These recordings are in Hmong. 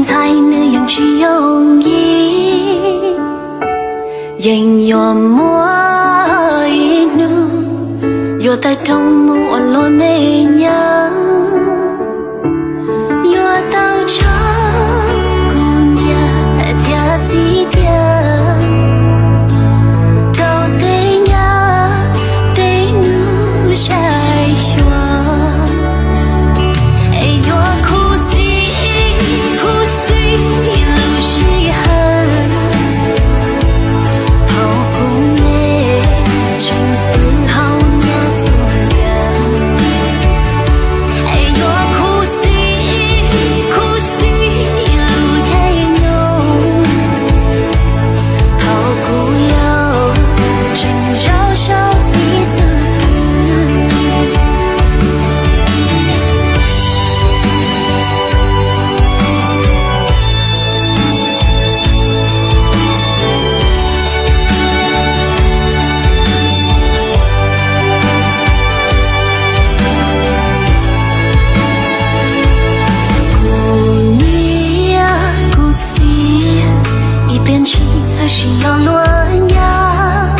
ntxhais nws yeej tsis yooj yim, yeej yuav muaj ib hnub yuav tawm rooj mus ua luag me nyuam. Yuav tau tso kuv niam thiab txiv cia rau tej nyab tej nus saib xyuas. Es yuav khuv xim, khuv xim lub sij hawm thaum kuv me tseem pw hauv nyab xub ntiag. Es yuav khuv xim, khuv xim lub caij nyoog thaum kuv yau tseem zaum saum txiv xub pwg. Kuv niam kuv txiv ib pliag ntshis txawm sim yog luag nyab.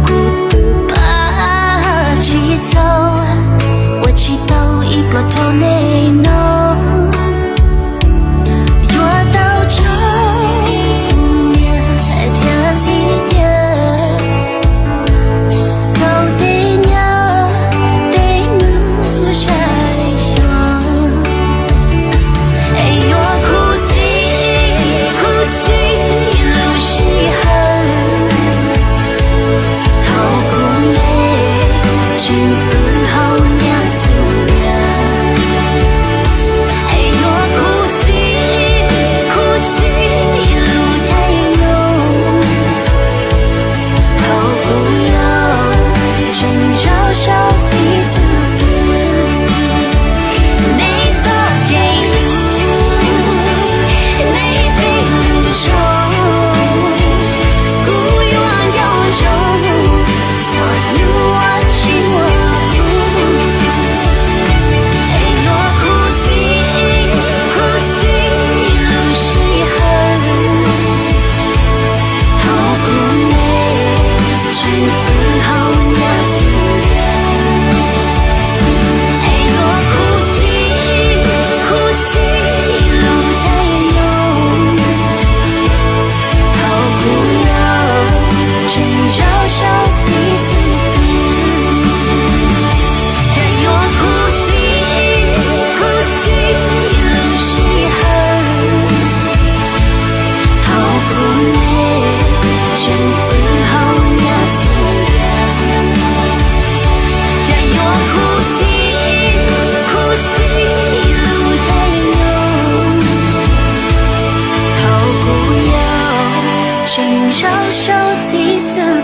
Kuv twb pab tsis txog, ua tsis tau ib pluag rau nej no. Yuav tau tso kuv niam thiab txiv cia rau tej nyab tej nus saib xyuas. Es yuav khuv xim, khuv xim lub sij hawm thaum kuv me tseem pw hauv nyab xub ntiag. Es yuav khuv xim, khuv xim lub caij nyoog thaum kuv yau tseem zaum saum txiv xub pwg. Nej txoj kev hlub, nej tej lus zoo, kuv yuav nco ntsoov txog hnub tsis muaj kuv. Es yuav khuv xim, khuv xim lub sij hawm thaum kuv me tseem pw hauv nyab xub ntiag. Es yuav khuv xim, khuv xim lub caij nyoog thaum kuv yau tseem zaum saum txiv xub pwg. Cas yuav khuv xim, khuv xim lub sij hawm thaum kuv me tseem pw hauv nyab xub ntiag. Cas yuav khuv xim, khuv xim lub caij nyoog thaum kuv yau tseem zaum saum txiv xub